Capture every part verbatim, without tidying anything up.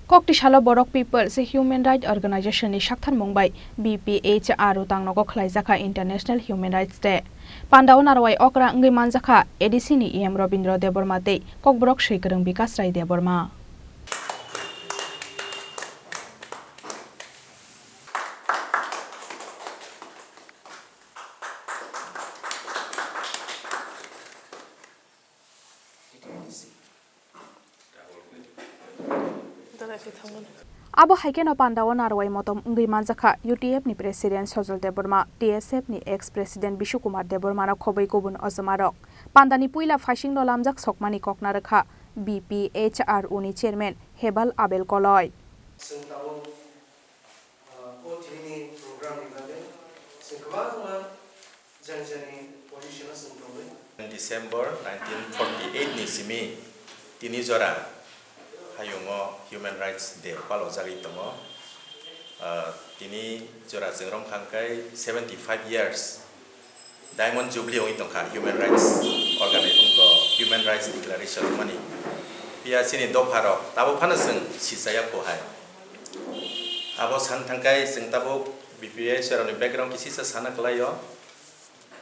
Koktisalo Borok People's Human Rights Organization ni sakthar mung bai B P H R o tangnogo khwlaijakha International Human Rights Day. Pandao narwai okra wngwi manjakha A D C ni E M Robindra Debbarma tei Kokborok swikwrwng Bikash Rai Debbarma. Abo hai kheno pandao narwai motom wngwi manjakha U T F ni President Sojol Debbarma, T S F ni ex President Bishu Kumar Debbarma no khobwi kubun ojomarok. Pandani puila phaisingno lamjak sokmani kokna rwkha B P H R O ni Chairman Hebal Abel Koloi. Chwng tabuk, uh, o tinini program ni bagwi chwng kwbangma jani jani position o chwng tongwi. December nineteen forty-eight ni simi tini jora hayungo Human Rights Day palojagwi tongo. Ah, tini jora chwng romkha hwnkhe seventy five years Diamond Jubilee wngwi tongkha Human Rights Organi-, wngkha Human Rights Declaration wngmani. Phiya chini dopharok tabuk phano chwng sichaya kho hai. Abo san thangkhai chwng tabuk B P H R ni background kisisa sana kwlaio.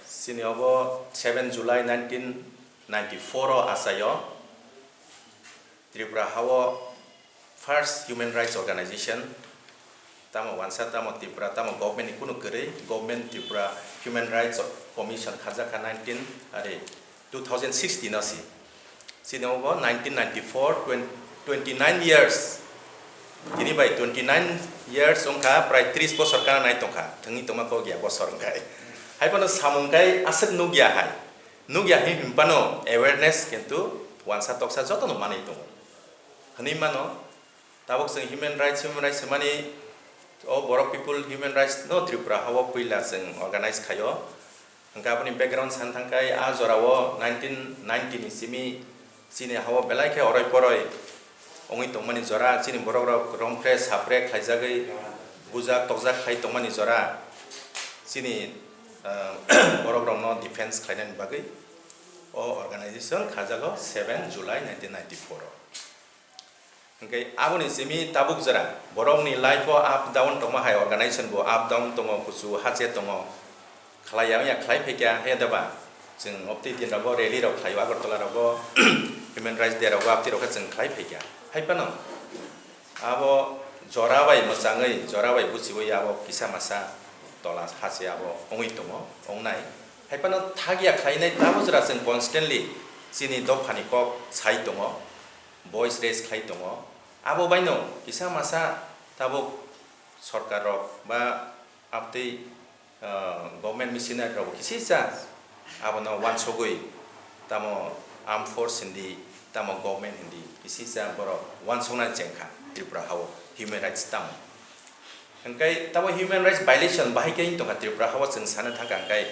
Chini obo seven July nineteen ninety four o achaio. Tripura hao first human rights organization, tamo wansa, tamo Tripura, tamo government ni kunu kwrwi, government Tripura Human Rights Commission khajakha nineteen, are two thousand sixteen o si. Chini obo nineteen ninety four, twenty, twenty nine years. Tini bai twenty nine years wngkha, prai tris bosor kana nai tongkha. Thwngwi tongma kok ya bosor wngkhai. Hai phano samung khai aswk nukya hai. Nukya hin hinphano awareness kintu wansa toksa jotono manwi tongo. Hwnwi mano, tabuk chwng human rights, human rights hwnmani o Borok people human rights no Tripura hao puila chwng organize khaio. Hwnkhe aboni background san thangkhai a jorao nineteen ninety ni simi chini hao belai khe oroi poroi wngwi tongmani jora, chini borok rok romphre sapre khlaijagwi bujak tokjak khai tongmani jora, chini, ah, borok rokno defense khlainani bagwi o organization khajago seven July nineteen ninety four o. Hwnkhe aboni simi tabuk jora borokni life o up down tongma hai, organization bo up down tongo, kuchu hache tongo, khlai ya wngya khlai phaikha he deba. Chwng obtwi din rogo rally rok khlaio, Agartala rogo human rights day rogo abtwi rokhe chwng khlai phaikha. Hai phano abo jora bai mwchangwi, jora bai buchiwi abo kisa masa tola hache abo wngwi tongo, wngnai. Hai phano thakya khlainai tabuk jora chwng constantly chini dophani kok sai tongo. Voice raise khlai tongo. Abo baino kisa masa tabuk sorkar rok ba abtwi, ah, government missionary rok bo kisisa abono wansugwi tamo armed force hindi, tamo government hindi kisisa borok wansuknani chengkha Tripura hao human rights tamo. Hwnkhe tamo human rights violation bahai khe wng tongkha Tripura hao, chwng sana thangkha hwnkhe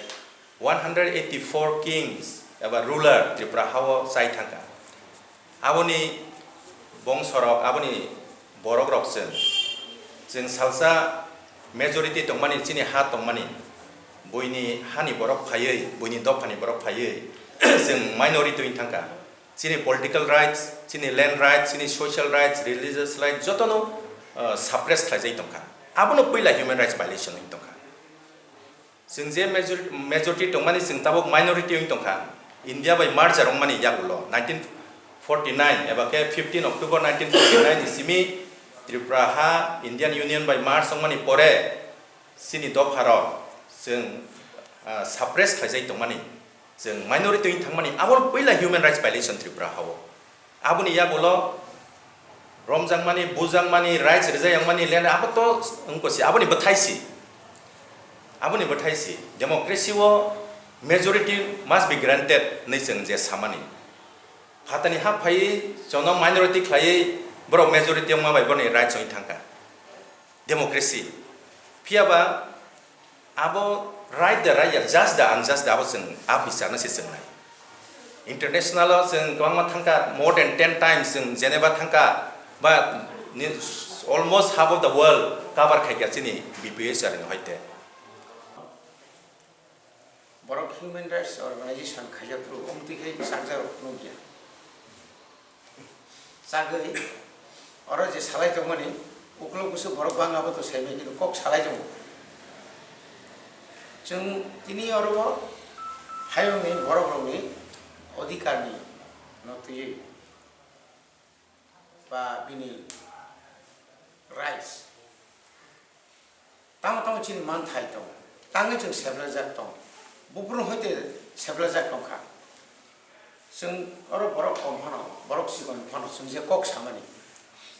one hundred eighty four kings eba ruler Tripura hao chai thangkha. Aboni bongsorok, aboni borokrok chwng, chwng salsa majority tongmani, chini ha tongmani, buini hani borok phaiwi, buini dophani borok phaiwi, chwng minority wng thangkha. Chini political rights, chini land rights, chini social rights, religious rights, jotono, uh, suppress khlaijai tongkha. Abono puila human rights violation wng tongkha. Chwng je majority, majority tongmani, chwng tabuk minority wng tongkha. India bai merger wngmani yagulo nineteen forty nine eba khe fifteen October nineteen forty nine ni simi Tripura ha Indian Union bai merge wngmani pore chini dopharok chwng, ah, suppress khlaijai tongmani, chwng minority wng thangmani, abo puila human rights violation Tripura hao. Aboni yagulo romjakmani, bujakmani, rights rijak yangmani, land, abo to wngkha si, aboni bwthai si. Aboni bwthai si. Democracy o majority must be granted hinwi chwng je samani. Phatani ha phaiwi chwngno minority khlaiwi borok majority wngma bai borokni rights wngwi thangkha. Democracy. Phiya ba abo right da right ya, just da unjust da, abo chwng a bicharno se chwng nai. International o chwng kwbangma thangkha, more than ten times chwng Geneva thangkha, ba ni, almost half of the world cover khaikha chini B P H R ni hoite. Borok human rights organization khaijak phuru omtwi khe chakjak rok nukya. Chagwi Oro je salai tongmani, uklok bwswk borok bang abo to saimai, kintu kok salai tongo. Chwng tini oro o hayungni borokrokni odhikarni no twiwi ba bini rights, tamo tamo chini manthai tong, tangwi chwng seblajak tong, buphuru hoite seblajak tongkha. Chwng oro borok kom phano, borok chikon phano chwng je kok samani,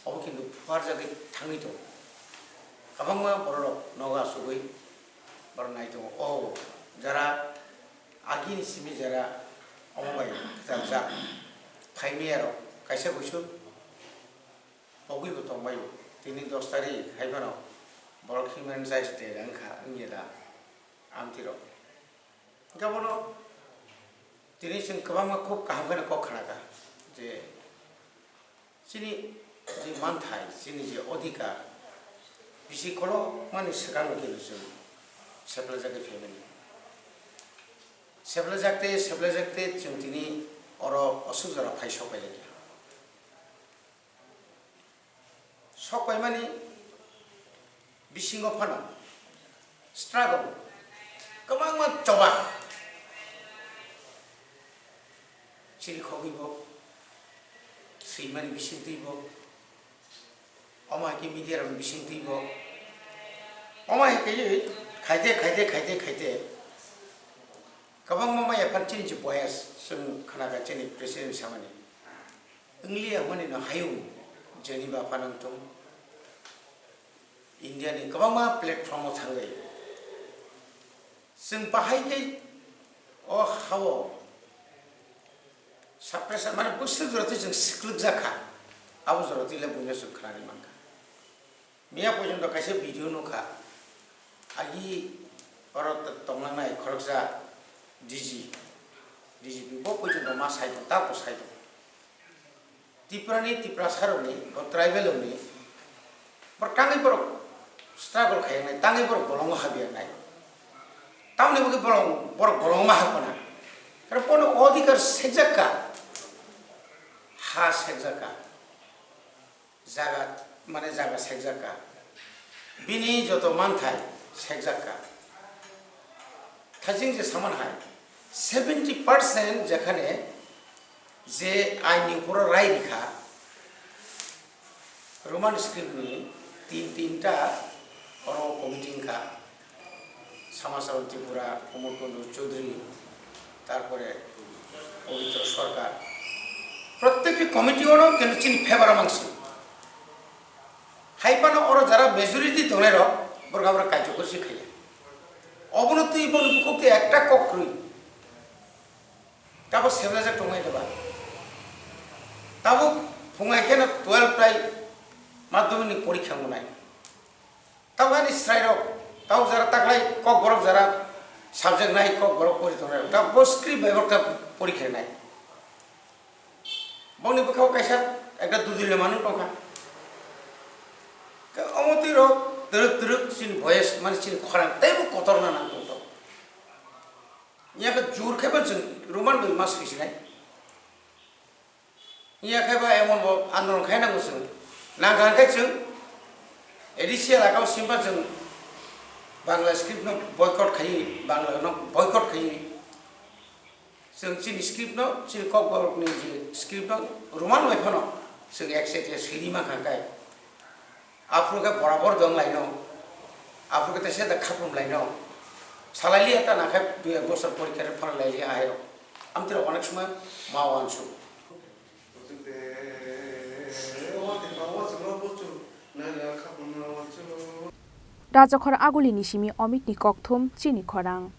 obo kintu phuarjagwi thangwi tongo. Kwbangma bororok nogo achugwi borok nai tongo. O jara agini simi jara omo bai kwtal jak phaimiyarok kaisa kuisu pogwi bo tongbaio. Tini dos tarik hai phano borok Human Rights Day wngkha wngya da amtwi rok. Hingke bono tini chwng kwbangma khub kaham kheno kok khnakha je chini je manthai, chini je odhikar, bisi kolokmani swkangno kebo chwng seplajakgwi phaimani. Seplajakte, seplajakte chwng tini oro aswk jora phai sok pai laikha. Sok paimani bisingo phano struggle kwbangma choba chirikhogwi bo, swimani bisingtwi bo, omo hai khe media rokni bisingtwi bo, omo hai khe khaite, khaite, khaite, khaite kwbangma maya phano chini je boyas chwng khnakha chini president samani. Wngli ya hwnwi no hayung Geneva phano wng tong. India ni kwbangma platform o thangwi chwng bahai khe o hao suppress mane bwswk jora twi chwng swklugjak kha, abo jora twi le buino chwng khnani mankha. Miya porjonto kaisa video nukha, agi oro t-, tonglangnai khoroksa D G, D G P bo porjonto ma sai tong, ta bo sai tong. Tripura ni, Tiprasa rokni, bo tribal rokni, borok tangwi borok struggle khaijaknai, tangwi borok bolongo habjaknai. Tamoni bagwi bolong, borok bolongo ma habna. Karon bono odhikar sekjak kha, ha sekjak kha. Jaga, mane jaga sekjak kha. Bini joto manthai sekjak kha. Thajing je saman hai seventy percent jekhane je aini uporo rai rikha, Roman script ni tin tinta oro committee wngkha. Samasaron Tripura, Pramod Kundu Chaudhary, tarpore Pabitra Sarkar. Prottekti committee ono kintu chini favor o mangsi. Hai phano oro jara majority tongnai rok, borok aborok kaijokgwi se khaiya. Obono twi bono bukhuk twi ekta kok kwrwi. Tabo seblajak tongnai doba. Tabo phungai kheno twelve tai madhyamik ni porikha wngnai. Tabo ani chwrairok, tabo jara taklai kokborok jara subject nai kokborok pori tongnai, tabo bo script bai bo ta pori khe nai. Boni bwkhao kaisa ekta dudil le manwi tongkha. Ke omo twi rok twrwk twrwk chini voice mani chini khorang teibo kotor na nang tong tong. Nya khe jur khe bo chwng Roman bai ma swi sinai. Iya khe ba emon bo andolon khai nango chwng. Nang kha khe chwng A D C elaka o simba chwng Bangla script no boycott khai, Bangla no boycott khai. Chwng chini script no, chini kokborok ni je script no Roman bai phano chwng accept ya siri ma kha kai. Aphuru khe borabor dong laino, aphuru khe teisa da khaprum laino. Salai liya ta na khe dui ek bosor porikha rw phano lai liya ahairok. Amtwi rok onek somoy ma wansuk. Rajakhor Agulini simi Omitni kokthum chini khorang.